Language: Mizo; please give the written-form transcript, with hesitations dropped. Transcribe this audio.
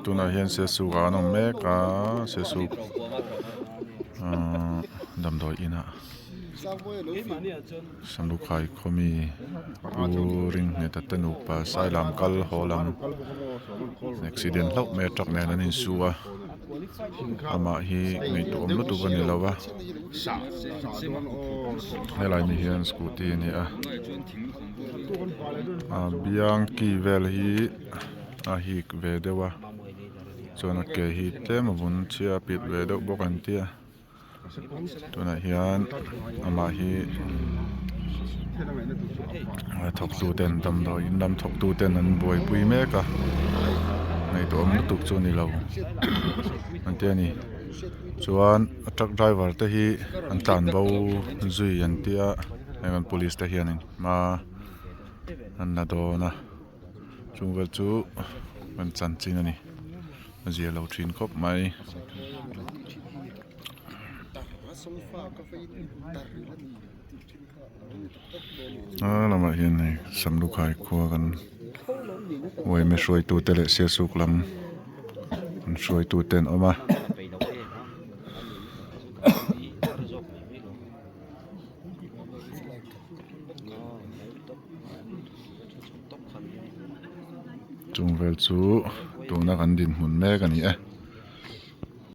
Tunah hian Sialsuk ah an awm mek a Sialsuk ahh damdawi inah Samlukhai khaw mi Pu Ringngheta te nupa Sailam kal haw lam accident hlauh mai a truck nen an insu a. Amah hi ngaihtuah awm lutuk a ni lo va helai ni hian scooty a ni a a biang ki vel hi a hik ve deuh a chuan a ke hi tlem a vun chhia a pit ve deuh bawk an tia. Tunah hian amah hi thawktu ten damdawi in lam thawktu ten an buaipui mek a ngaihtuah awm lutuk chu a ni lo an ti a ni chuan a truck driver te hi an tlan bo zui an tia heng an police te hianin hma an la dawn a chung vel chu an chanchin a ni. A zia lo thin khawp mai. A lamah hian hei Samlukhai khua kan uaime hruaitute leh Sialsuk lam an hruaitute an awm a. Chung vel chu tuna kan dinhmun mek a ni e.